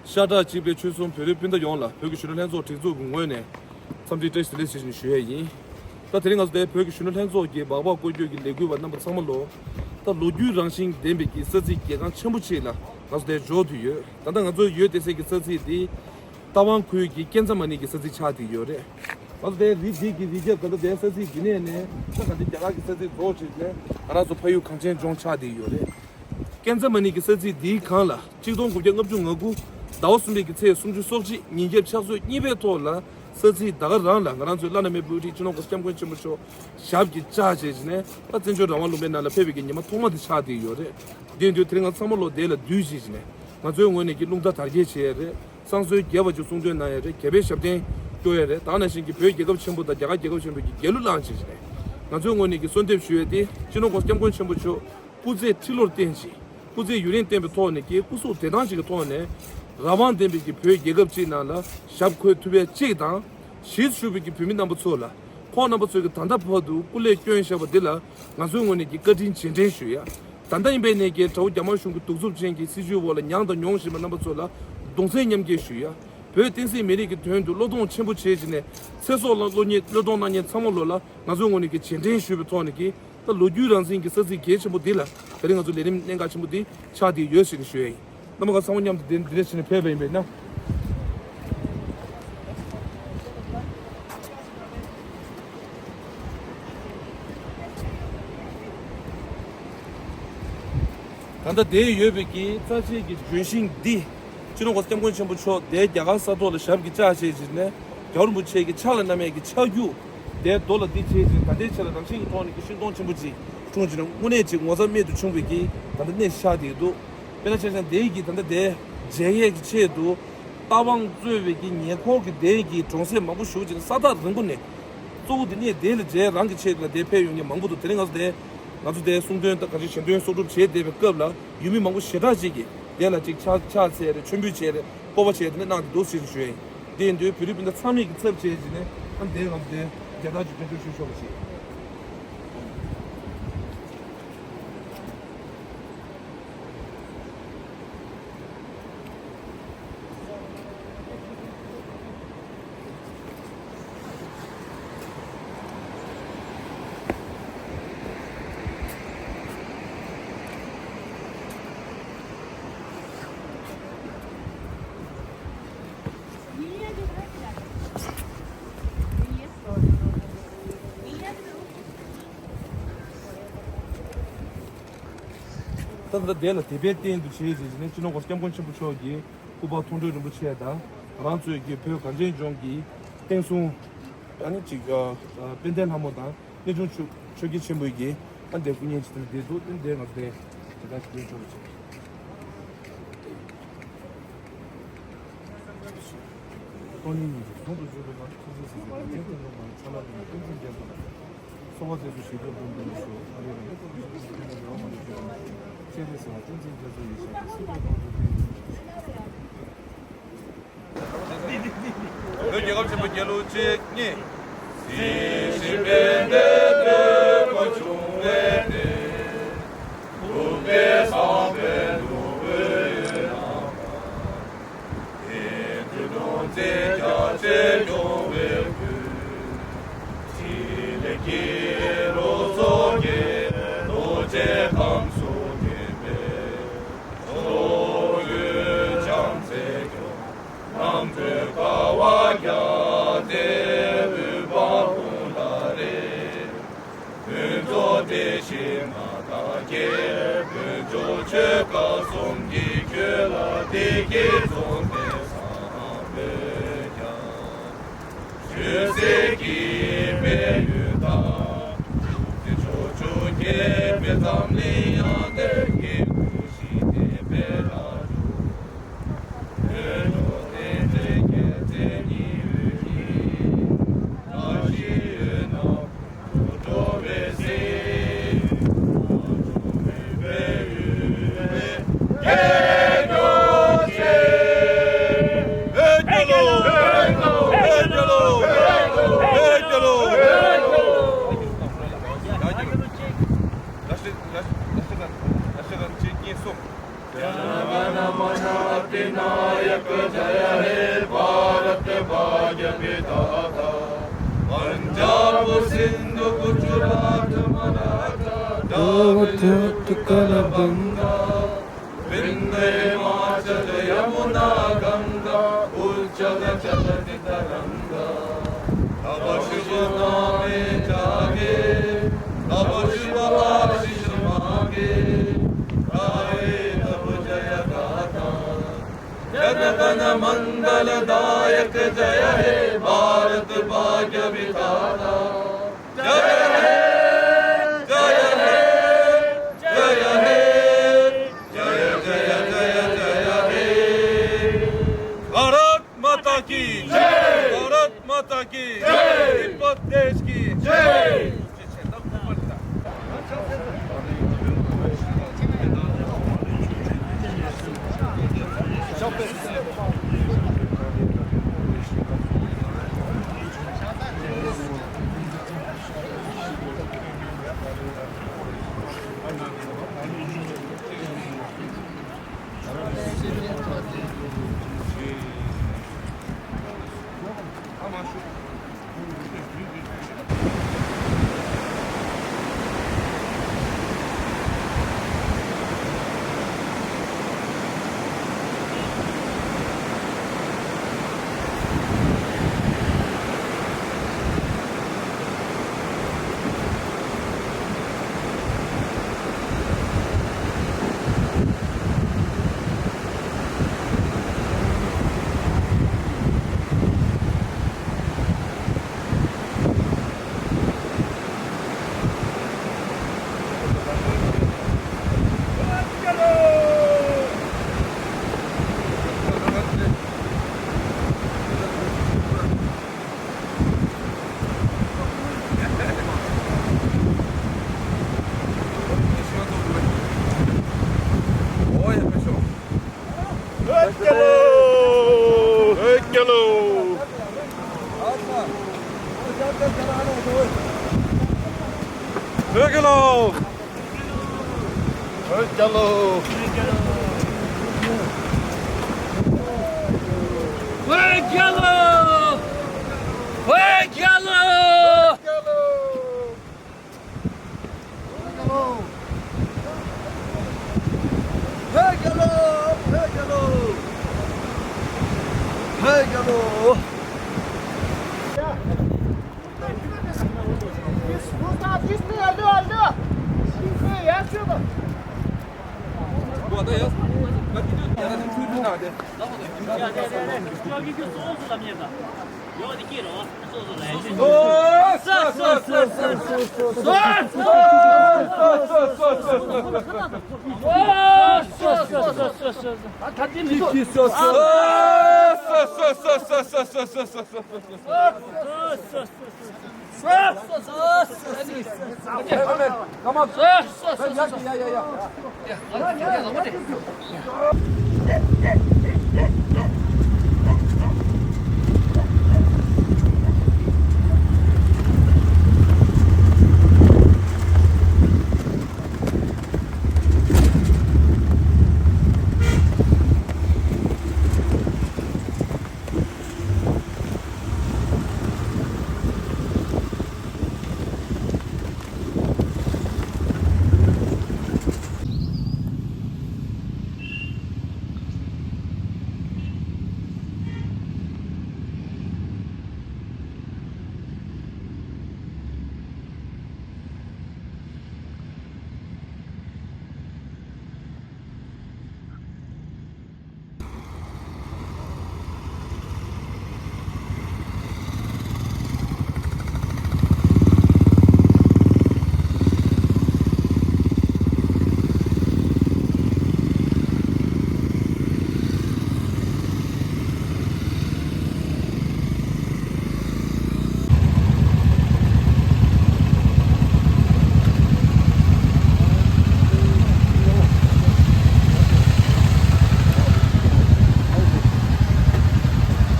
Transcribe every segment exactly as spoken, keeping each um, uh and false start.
ཤ་ཁྲག་གཅིག་པའི་ཆོལ་གསུམ་བོད་རིགས་སྤུན་ཟླ་ཡོངས་ལ་བོད་ཀྱི་གཞོན་ནུ་ལྷན་ཚོགས་སྒྲིག་འཛུགས་ཀྱི་ངོས་ནས་འཚམས་འདྲི་བཀྲ་ཤིས་བདེ་ལེགས་ཞེས་བཞིན་ཞུ་ཡས་ཡིན། ད་དེ་རིང་ང་ཚོ་དེ་བོད་ཀྱི་གཞོན་ནུ་ལྷན་ཚོགས་ཀྱི་སྦག་སྦག་སྐོར་སྐྱོད་ཀྱི་ལས་འགུལ་བ་རྣམ་པ་ཚང་མ་ལོ། ད་ལོ་རྒྱུས་རང་བཞིན་ལྡན་པའི་གི་ས་ཚིགས་གལ་འགངས་ཆེན་པོ་ཅིག་ལ་ང་ཚོ་དེ་འབྱོར་ཐུབ་ཡོད། ད་ལྟ་ང་ཚོ་ཡོད་བསྡད་སའི་གི་ས་ཚིགས་འདི་རྟ་དབང་ཁུལ་གྱི་ཀན་ཚ་མ་ནི་གི་ས་ཚིགས་ཆགས་བསྡད་ཡོད་རེད། ང་ཚོ་དེ་རི་འདི་གི་རི་རྒྱབ་ད་ལྟ་དེ་ས་ཚིགས་འདི་ནས་ནས་ད་ག་འདི་རྒྱ་གར་གྱི་ས་ཚིགས་རྫོགས་བྱས་ནས་ང་རང་ཚོ་ཕ་ཡུལ་གངས་ཅན་ལྗོངས་ཆགས་བསྡད་ཡོད་རེད། ཀན་ཚ་མ་ནི་གི་ས་ཚིགས་འདིའི་སྒང་ལ་གཅིག་སྟོང་དགུ་བརྒྱ་ལྔ་བཅུ་ང་དགུ་ཟླ་བ་གསུམ་པའི་གི་ཚེས་སུམ་ཅུ་སོ་གཅིག་ཉིན་རྒྱབ་ཕྱག་ཚོད་གཉིས་པའི་ཐོག་ལ་ས་ཚིགས་ད་ག་རང་ལ་ང་རང་ཚོའི་བླ་ན་མེད་པའི་དབུ་ཁྲིད་སྤྱི་ནོར་གོང་ས་སྐྱབས་མགོན་ཆེན་པོ་མཆོག་ཞབས་ཀྱིས་བཅགས་བྱས་ནས་ད་བཙན་བྱོལ་རང་དབང་ལུང་པའི་ནང་ལ་ཕེབས་པའི་གི་ཉི་མ་ཐོག་མ་དེ་ཆགས་བསྡད་ཡོད་རེད། དེ་ཡིན་དུས་དེ་རིང་ང་ཚང་མ་ལོ་དེ་ལ་འདུས་བྱས་ནས་ང་ཚོའི་ངོས་ནས་ཀྱི་རླུང་རྟ་དར་རྒྱས་བྱེད་ཡས་རེད། བསང་གསོལ་རྒྱས་པ་ཅིག་གསུང་འདོན་གནང་ཡས་རེད། རྒྱལ་བའི་ཞབས་བརྟན་སྐྱོར་ཡས་རེད། ད་ནང་བཞིན་གྱི་བོད་རྒྱལ་ཁབ་ཆེན་པོ་དང་རྒྱ་གར་རྒྱལ་ཁབ་ཆེན་པོའི་གི་རྒྱལ་གླུ་བླངས་བྱས་ནས་ང་ཚོའི་ངོས་ནས་ཀྱི་གསོལ་འདེབས་ཞུ་ཡས་དེ་སྤྱི་ནོར་གོང་ས་སྐྱབས་མགོན་ཆེན་པོ་མཆོག་སྐུ་ཚེ་ཁྲི་ལོར་བརྟན་ཅིང་། སྐུ་ཚེ་ཡུན་རིང་བརྟན་པའི་ཐོག་ནས་ཀྱི་སྐུ་གཟུགས་བདེ་ཐང་ཞིག་གི་ཐོག་ནས་རང་དབང་ལྡན་པའི་ཀྱི་བོད་རྒྱལ་ཁབ་ཅིག་ནང་ལ་ཞབས་འཁོད་ཐུབ་པའི་གཅིག་དང་། གཞིས་སུ་བཞུགས་པའི་ཀྱི་བོད་མི་རྣམ་པ་ཚོ་ལ་ཁོང་རྣམ་པ་ཚོའི་ཀྱི་ད་ལྟ་བར་དུ་སྐུ་ལས་བསྐྱོན་བཞག་པ་འདི་ལ་ང་ཚོའི་ངོས་ནས་ཀྱི་བཀའ་དྲིན་རྗེས་དྲན་ཞུ་ཡ། ད་ལྟ་ཡིན་པའི་ནས་ཀྱི་དགྲ་བོ་རྒྱ་དམར་གཞུང་གི་གདུག་རྩུབ་ཅན་གྱི་སྲིད་བྱུས་འོག་ལ་མྱངས་དང་མྱོང་བཞིན་པ་རྣམ་པ་ཚོ་ལ་གདུང་སེམས་མཉམ་སྐྱེད་ཞུ་ཡ། བོད་བསྟན་སྲིད་མི་རིགས་ཀྱི་དོན་དུ་བློས་གཏོང་ཆེན་པོ་བྱས་བྱས་ནས་ཚེ་སྲོག་ལ་བློ་ཉེས་བློས་གཏོང་གནང་མཁན་ཚང་མ་ལོ་ལ་ང་ཚོའི་ངོས་ནས་ཀྱི་རྗེས་དྲན་ཞུས་པའི་ཐོག་ནས་ཀྱི། ད་ལོ་རྒྱུས་རང་བཞིན་གྱི་ས་ཚིགས་གལ་ཆེན་པོ་འདི་ལ་དེ་རིང་ང་ཚོ་ལས་རིམ་གནད་འགག་ཆེན་པོ་འདི་ཆགས་བསྡད་ཡོད་ཟེར་ནས་ཞུ་ཡ་ཡིན། རྣམ་པ་ཚང་མ་མཉམ་དུ་འདི་འདི་འདྲ་བྱས་ནས་ཕེབས་པ་ཡིན་པས་ན། ད་ལྟ་བསྡད་ཡོད་པའི་གི་རྩ་ཆེའི་གི་ལྗོན་ཤིང་འདི་སྤྱི་ནོར་གོང་ས་སྐྱབས་མགོན་ཆེན་པོ་མཆོག་འདིའི་རྒྱ་གར་ས་ཐོག་ལ་ཞབས་ཀྱིས་བཅགས་བྱས་ཟིན་ནས་རྒྱལ་བ་རིན་པོ་ཆེ་གི་ཕྱག་ལ་བསྣམས་ཡས་ཀྱི་ཕྱག་རྒྱུ། དེའི་རྡོ་ལ་འདི་བྱས་ཤིང་ད་ལྟའི་ཆ་ལ་རང་བཞིན་གྱི་ཐོག་ནས་ཀྱི་ཤིང་སྡོང་ཆེན་པོ་ཅིག་འཁྲུངས་ཀྱི་ན་དངོས་གནས་ཅིག་ངོ་མཚར་རྨད་དུ་བྱུང་བའི་གི་ད་ལྟ་གནས་ཤག་དེ་འདུག་དཔེར་ན་ཆ་བཞག་དེའི་གི་ད་ལྟ་དེ་མཇལ་ཡས་ཀྱི་ཆེད་དུ་རྟ་དབང་གཙོས་པའི་གི་ཉེ་འཁོར་གྱི་དེའི་གི་གྲོང་གསེབ་མང་པོ་ཞིག་ཅིག་ས་ཐག་རིང་པོ་ནས་གཙོ་བོ་དེ་གནས་དེ་ལ་མཇལ་རང་གི་ཆེད་དུ་ལ་དེ་ཕེབས་ཡོང་མཁན་མང་པོ་འདུག་དེ་རིང་ང་ཚོ་དེ་ང་ཚོ་དེ་གསུང་འདོན་དང་ག་ཅིག་ཞལ་འདོན་གསོག་སྒྲུབ་བྱས་བསྡད་པའི་སྐབས་ལ་ཡུལ་མི་མང་པོ་ཞེ་དྲག་ཅིག་གིས་དེ་ལ་ཅིག་ཕྱག་ཕྱག་འཚལ་རེད། མཆོད་འབུལ་བྱས་རེད། སྤོབས་པ་བྱས་དེ་འདྲ་གནང་འདུག་ཟེར་ཞུ་ཡ་ཡིན། དེ་ཡིན་དུས་བོད་རིགས་སྤུན་ཟླ་ཚང་མས་ཀྱི་ཚབ་བྱས་བྱས་ནས་ཨ་འདས་ང་ཚོ་དེ་རྒྱ་དར་གྱི་སྐྱོན་བརྗོད་ཞུ་ཆོག་པ་བྱེད། ད་ལྟ་དེ་ལ་དད་པའི་རྟེན་དུ་བྱས་རྗེས་ནས་སྤྱི་ནོར་གོང་ས་སྐྱབས་མགོན་ཆེན་པོ་མཆོག་གི་སྐུ་པར་མཐོང་གྲོལ་རིན་པོ་ཆེ་དང་ང་རང་ཚོའི་གི་བོད་གངས་ཅན་ལྗོངས་ཀྱི་བསྟན་སྲུང་ཨ་ནི་ཅིག་དཔལ་ལྡན་ལྷ་མོ་དང་གནས་ཆུང་ཆོས་ཆོས་རྒྱལ་ཆེན་པོའི་གི་ཨ་འདས་སྐུ་བརྙན་ཅིག་དེ་འདྲ་བསྡད་འདུག་དེ་འདྲའི་ང་ཚོ་དེ་དག་ཅིག་ཡོད་ཆོག་པ་བྱེད། སྟོང་ཉིད་གཉིས་ཀྱི་ཟུང་དུ་འཇུག་པའི་ལམ་ཆོས་སྲིད་ཟིལ་གྱིས་རྒྱན་དུ་བསྣམས་པ་ཡི་ཕྱག་ན་བསྣམས་པའི་བསྟན་འཛིན་རྒྱ་མཚོ་ལ། གསོལ་བ་འདེབས་སོ་ཞེས་བརྗོད་འབུམ་འདི་ཉིད་སུ། ཨ་རེ་ར། ཤེས་རིག་ཟིལ་བ་བསྟན་འཛིན་རྒྱ་མཚོ་ཡི་ཞབས་ཀྱི་སྲིད་པའི་ལོངས་སྤྱོད་བསྟན་འཛིན། བོད་རྒྱལ་ཁབ་ཆེན་པོ་རྒྱལ་གླུ་གཅིག་གཉིས། གཟི་བརྗིད་པའི་ལྡེ་མིག་ཏུ་འཕོ་བྱུང་བའི་གནས། འབྲུག་པའི་བསམ་པའི་ནོར་བུའི་ཡོད་ན། དེ་དུས་ལུང་བསྟན་རྒྱ་ཆེར་སྐྱོང་བའི་ཁུར། ཕྲིན་ལས་ཀྱི་རོ་ཚོགས་ཀྱིས་རྡོ་རྗེ་ཁམས་སུ་བསྟིམ་པའི། ཕྱོགས་བཅུའི་བྱང་རྩེ་རྒྱལ། རྣམ་གྲོལ་དཀའ་བ་བརྒྱ་སྟོན་དབུས་འཕང་དཔུང་ལ་རེག་ཕུན་ཚོགས་དེ་བཞིན་མངའ་བདག་རྒྱལ། ཕུན་ཚོགས་ཆོས་བཀའ་གསུམ་གྱི་ཆོས་ལ་བདེ་སྐྱིད་འཛོམས་པའི་བསམ་པས་ཀྱང་། ཆོས་སྲིད་ཀྱི་སྤེལ་ཡུལ་དང་། ཕྱོགས་བཅུ་རྒྱལ་པོའི་འཛམ་གླིང་ཡང་དེ་ཉིད་བཀྲ་ཤིས་བདེ་བའི་ལྷ་གྲུབ། जय हे भारत भाग्य विधाता, पंजाब सिंधु गुजरात मराठा, द्राविड़ उत्कल बंगा, विंध्य हिमाचल यमुना गंगा, उज्जल जलधि तरंगा। तव शुभ नामे जागे, तव शुभ आशीष मागे, गाए तव जय गाथा। जन गण मंगल दायक जय हे भारत भाग्य विधाता। जय हे, जय हे, जय हे, जय जय जय जय हे। भारत माता की जय। भारत माता की जय। तिब्बत देश की जय।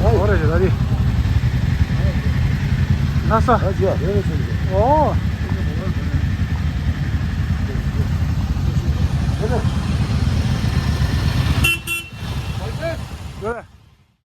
ཨོ་རེད་ད་རེད། ལགས་སོ། ཨོ།